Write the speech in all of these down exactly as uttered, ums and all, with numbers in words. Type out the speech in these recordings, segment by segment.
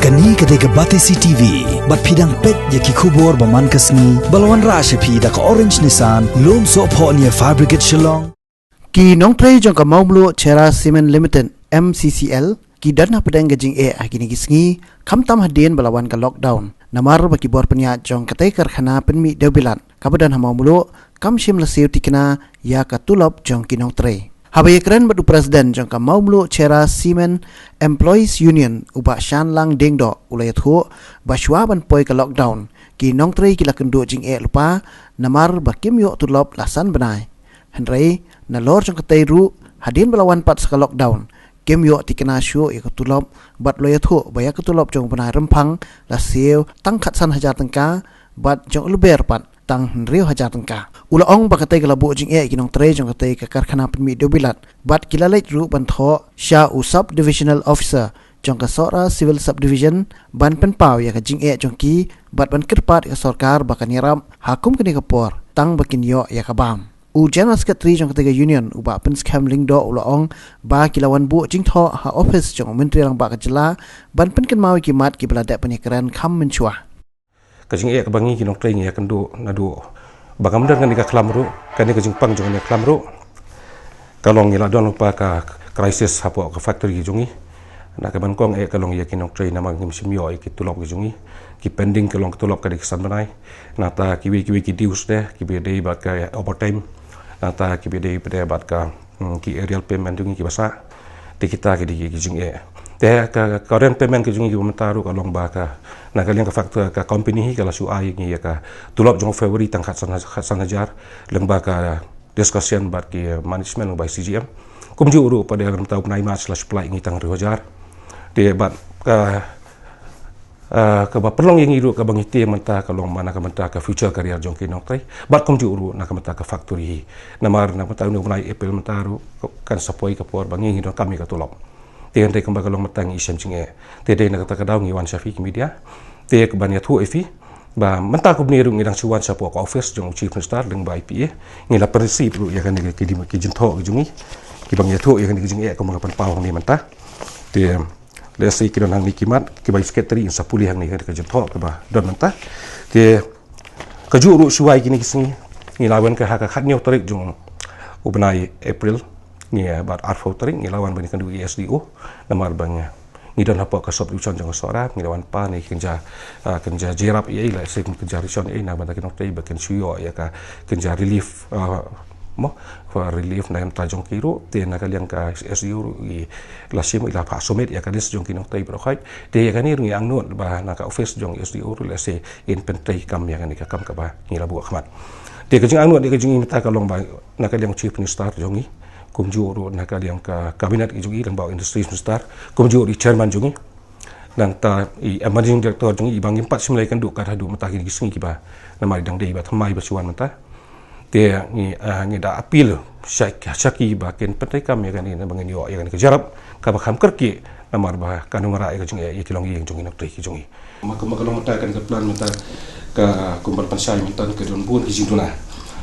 Kane ka dei ka Batesi T V, bad phi dang peit ïa ki khubor ba man ka sngi, ba la wanrah sha phi da ka Orange Nissan, Lumsohphoh near Fire Brigade Shillong. Ki nongtrei jong ka Mawmluh Cherra Cement Limited, M C C L, ki don hapdeng ka jingeh ha kine ki sngi, khamtam hadien ba la wan ka lockdown. Namar ba ki bor pynïaid jong katei ka karkhana pynmih dewbilat, kaba don ha Mawmluh, kam shym la siew tikna ïa ka tulop jong ki nongtrei. Haba ïakren bad u president jong ka Mawmluh Cherra Cement Employees Union, u Bah Shanlang Diengdoh, u la ïathuh ba shuwa ban poi ka lockdown, ki nongtrei ki la kynduh jingeh lypa, namar ba kim ïoh tulop la san bnai. Hynrei nalor jong katei ruh, hadien ba la wan pat sa ka lockdown, kim ïoh tikna shuh ïa ka tulop, bad u la ïathuh ba ïa ka tulop jong u bnai Rymphang la siew tang khatsan hajar tyngka, bad jong u Lber pat tang hynriew hajar tyngka. U la ong ba katei ka la buh jingeh ïa ki nongtrei jong katei ka karkhana pynmih dewbilat, bad ki la leit ruh ban thoh sha u Sub Divisional Officer jong ka Sohra Civil Subdivision ban pynpaw ïa ka jingeh jong ki, bad ban kyrpad ïa ka sorkar ba kan ïarap ha kum kane ka por, tang ba kin ïoh ïa ka bam. U General Secretary jong katei ka union, u Bah Pynskhem Lyngdoh, u la ong ba ki la wan buh jingthoh ha ophis jong u Myntri Rangbah ka jylla, ban pynkynmaw ïa ki mat kiba la dep ban ïakren kham mynshuwa. Ka jingeh kaba ngi ki nongtrei ngi ïakynduh naduh ba kam don kane ka khlam ruh, kane ka jingpang jong kane ka khlam ruh, ka long ngi la don lypa ka crisis hapoh ka factory jong ngi. Na kaba nyngkong eh ka long ïa ki nongtrei, namar ngim shym ïoh ïa ki tulop ki jong ngi. Ki pending ka long ka tulop ka dei ka san bnai. Nangta kiwei kiwei ki dues de, kiba dei bad ka overtime. Nangta kiba dei pat de bad ka, hmm, ki arrear payment jong ngi kiba sah. Te kita ki dei ki jingeh. Te ka, ka current payment ki jong ngi kiba mynta ruh ka long ba ka, na ka liang ka factor ka company hi ka la shu ai ngi ïa ka tulop jong February tang khatsan haj-, khatsan hajar, lyngba ka discussion bad ki management lyngba C G M. Kumjuh ruh pat de mynta u bnai March la shu pynlait ngi tang hynriew hajar. Te bad ka, ah, kaba pynlong ïa ngi ruh kaba ngi tieng mynta ka long ma na ka bynta ka future career jong ki nongtrei. Bad kumjuh ruh na ka bynta ka factory hi. Namar na ka bynta une u bnai April mynta ruh kan sa poi ka por ba ngi ngi donkam ïa ka tulop. Te hynrei kumba ka long mynta ngi shem jingeh. Te dei na kata ka daw ngi wan sha phi ki media. Te kaba ngi ïathuh ïa phi ba mynta kumne ruh ngi dang shu wan shapoh ka office jong u Chief Minister lyngba I P A. Ngi la receive ruh ïa kane ki, ki, ki jingthoh ki jong ngi. Kiba ngi ïathuh ïa kane ki jingeh kumba ka pynpaw hangne mynta. Te lehse ki don hangne ki mat, kiba i secretary in sa pule hangne ka jingthoh kaba don mynta. Te kajuh ruh shuwa ïa kine ki sngi, ngi la wan ka ha ka khathynñiew tarik jong u bnai April, ngi, eh, bad arphew tarik ngi la wan ban ïakynduh ïa u S D O, namar ba ngi, ngi don hapoh ka sub division jong ka Sohra, ngi la wan pan ïa ki kynja, ah, kynja jyrap ïa i, lehse kynja ration ïa i, na ka bynta ki nongtrei ba kin shu ïoh ïa ka kynja relief, ah, mo, for relief na ka bynta jong ki ruh, te na ka liang ka S D O ruh i la shim, i la phah submit ïa ka list jong ki nongtrei baroh khoit. Te ïa kane ruh ngi angnud ba na ka office jong S D O ruh lehse in pyntreikam ïa kane ka kam kaba ngi la buh khmat. Te ka jingangnud ïa ka jong ngi mynta ka long ba na ka liang Chief Minister jong ngi, kumjuh ruh na ka liang ka cabinet ka jong ngi, lyngba u Industries Minister, kumjuh ruh i chairman jong ngi, nangta i managing director jong ngi, ba ngim pat shym la ïakynduh kat haduh mynta kine ki sngi kiba, namar i dang dei ba thymmai ba shu wan mynta. Te ngi, ah, ngi da appeal sha, sha ki ba kin pyntreikam ïa kane, ba ngin ïoh ïa kane ka jyrap kaba kham kyrkieh, namar ba kan wanrah ïa ka jingeh ïa ki longïing jong ngi, nongtrei ki jong ngi. Ma ka, ma ka long mynta kane ka plan mynta ka, kumba la pynshai mynta ka don bun ki jingduna.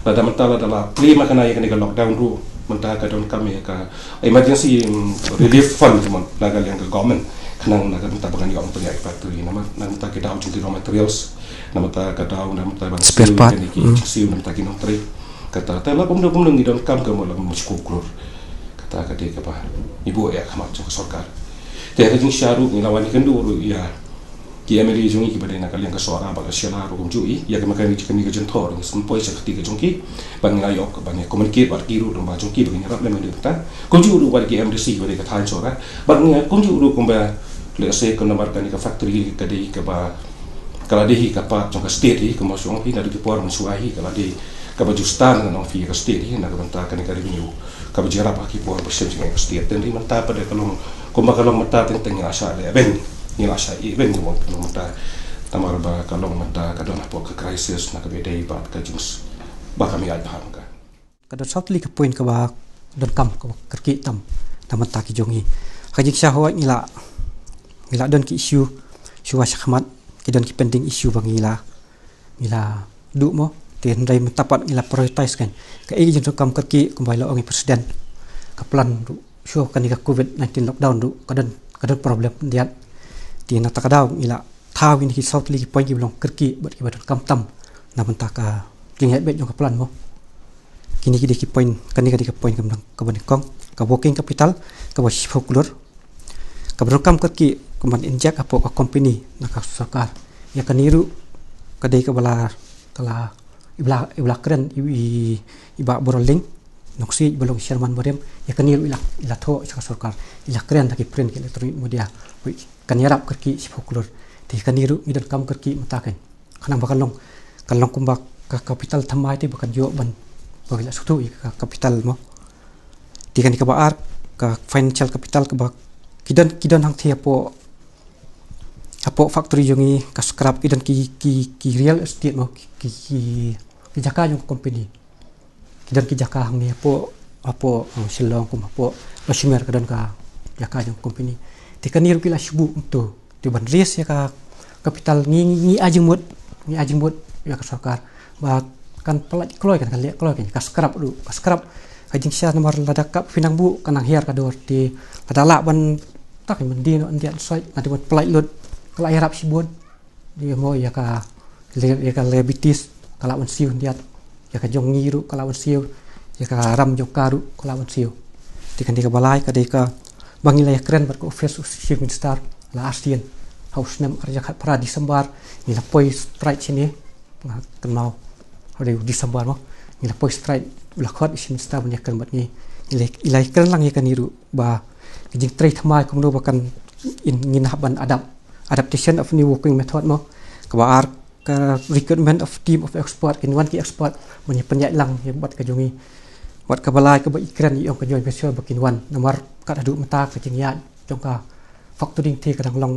Lada mynta lada la plie ma kane ïa kane ka lockdown ruh, mynta ka donkam ïa ka emergency, mm, relief fund, kumba na ka liang ka government, khnang na ka bynta ba kan ïoh ban pynïaid factory, namar na ka bynta ki daw jong ki raw materials, na ka bynta ka daw, na ka bynta ban siew ïa kine ki jingsiew, na ka bynta ki nongtrei. Kata te la kumno kumno ngi donkam ka mo la kumno shiphew klur. Kata ka dei kaba ngi buh ïa khmat jong ka sorkar. Te ka jingshisha ruh ngi la wan ïakynduh ruh ïa ki M L A jong ngi kiba dei na ka liang ka Sohra bad ka Shella ruh kumjuh i, ïa kane ka jingthoh ruh ngi sa poi sha ka kti ka jong ki, ban ïa ïoh ban ïa communicate bad ki ruh, ruh ba jong ki ba kin ïarap lem ïa kata. Kumjuh ruh bad ki M D C kiba dei ka thaiñ Sohra, bad ngi kumjuh ruh kumba, lehse kumba namar kane ka factory ka dei kaba, ka la dei hi ka part jong ka state hi, kumba shong hi naduh ki por mynshuwa hi, ka la dei kaba ju start na nongphi ka state hi, na ka bynta kane ka revenue kaba jingïarap ha ki por ba shem jingeh ka state. Te hynrei mynta pat de ka long, kumba ka long mynta teng teng ngi la shah leh beiñ, ngi la shah ïeh beiñ kumba ka long mynta. Namar ba ka long mynta ka don hapoh ka crisis na kaba ïadei bad ka jings, ba kam ïaid bha ma ka. Ka don saw tylli ka point kaba donkam kaba kyrkieh tam na ka bynta ki jong ngi. Ha ka jingshisha hooid ngi la, ngi la don ki issue shuwa shakhmat, ki don ki pending issue ba ngi la, ngi la duh mo. Te hynrei mynta pat ngi la prioritize kan kaei ka jingdonkam kyrkieh, kumba la ong i president, ka plan ruh shuwa kane ka covid nineteen lockdown ruh ka don, ka don problem khyndiat. Te na kata ka daw ngi la thaw ïa kine ki saw tylli ki point kiba long kyrkieh bad kiba donkam tam na bynta ka jingïaid beit jong ka plan mo. Kine ki dei ki point, kane ka dei ka point kaba nyngkong, kaba nyngkong, ka working capital kaba shiphew klur. Kaba donkam kyrkieh kumban inject hapoh ka company na ka sorkar. Ïa kane ruh ka dei kaba la, ka la, iba la, iba la kren i, i, i Bah Borolling Nongsiej ba long chairman barim, ïa kane ruh i la, i la thoh sha ka sorkar, i la kren da ki print, ki electronic media. Bad kan ïarap kyrkieh shiphew klur. Te kane ruh ngi donkam kyrkieh mynta kan. Khnang ba kan long, kan long kumba ka capital thymmai te ba kan ïoh ban, ba ki la sngewthuh ïa ka capital mo. Te kane kaba ar, ka financial capital kaba ki don, ki don hangthie hapoh, hapoh factory jong ngi, ka scrap, ki don ki, ki, ki real estate mo, ki, ki, ki, ki jaka jong ka company. Ki don ki jaka hangne hapoh, hapoh, uh, Shillong kum hapoh Lhokshaman ka don ka jaka jong ka company. Te kane ruh ki la shu buh kumto. Te ban raise ïa ka capital ngi, ngi, ngi ai jingmut, ngi ai jingmut ïa ka sorkar ba kan pynlait kloi kan, kan leh kloi kan, ka scrap ruh, ka scrap. Ka jingshisha namar lada ka pynang buh ka nang hiar ka dor, te lada lah ban tak ban die noh, yndiat soi, nga te ban pynlait lut, ka la ïarap shibun. Ïa mo, ïa ka, ïa ka diabetes ka lah ban siew yndiat. Ïa ka jong ngi ruh ka lah ban siew. Ïa ka ram jong ka ruh ka lah ban siew. Te kane kaba lai ka dei kaba ngi la ïakren bad ka office u Chief Minister la ar sien. Ha u snem ar hajar khatphra December ngi la poi straight shane. Nga kynmaw. Ha u December mo. Ngi la poi straight, u la khot u Chief Minister ban ïakren bad ngi. Ngi la, ngi la ïakren lang ïa kane ruh ba ka jingtrei thymmai kumno ba kan, in, ngin hap ban adapt, adaptation of new working method mo. Kaba ar, ka recruitment of team of expert, kin wan ki expert ban ïa pynïaid lang ïa bad ka jong ngi. Bad kaba lai kaba i kren i ong ka joint venture ba kin wan. Namar kat haduh mynta ka jingïaid jong ka factory te ka dang long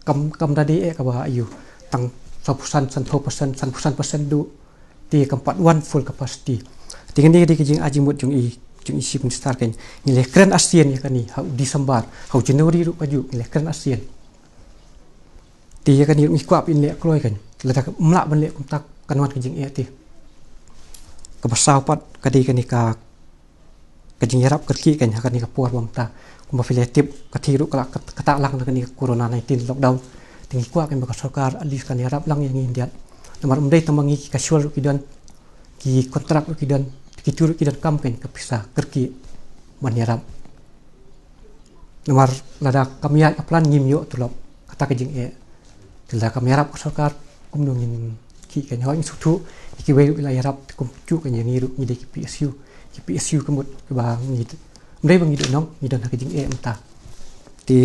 kam, kam da dei eh kaba ïoh tang saw percent, sanphew percent, sanphew percent duh. Te kam pat wan full capacity. Te kane ka dei ka jingai jingmut jong i, jong i Chief Minister kan. Ngi la kren ar sien ïa kane ha u December, ha u January ruh kajuh ngi la kren ar sien. Te ïa kane ruh ngi kwah ba in leh kloi kan. Lada ym lah ban leh kumta kan wan ka jingeh te. Kaba saw pat ka dei kane ka ka jingïarap kyrkieh kan ha kane ka por ba mynta. Kumba phi la tip, ka thik ruh ka la kat-, kata lang na kane ka corona nineteen lockdown. Te ngi kwah kan ba ka sorkar at least kan ïarap lang ïa ngi yndiat. Namar ym dei tang ma ngi, ki casual ruh ki don, ki contract ruh ki don, kito ruh ki donkam kan ka pisa kyrkieh ban ïarap. Namar lada kam ïaid ka plan ngim ïoh tulop. Kata ka jingeh. Te lada kam ïarap ka sorkar, kumno ngin khih kan, hooid ngi sngewthuh ïa kiwei ruh ki la ïarap, te kumjuh kan ïa ngi ruh ngi dei ki P S U. Ki P S U ka mut kiba ngi, ym dei ba ngi doh nong, ngi don ha ka jingeh mynta. Te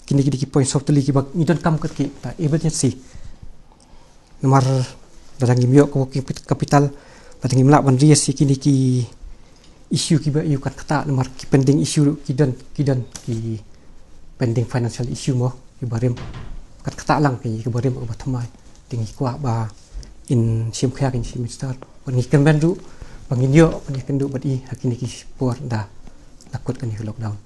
kine ki dei ki point saw tylli kiba ngi donkam kyrkieh, ta emergency. Namar lada ngim ïoh ka working capital, lada ngim lah ban raise ïa kine ki issue kiba ïoh, kat kata namar ki pending issue ruh ki don, ki don ki pending financial issue mo, kiba rim. Kat kata lang ki, kiba rim kaba thymmai. Te ngi kwah ba in shim khia kan Chief Minister. Bad ngi kyrmen ruh ba ngin ïoh ban ïakynduh bad i ha kine ki por da la kut kane ka lockdown.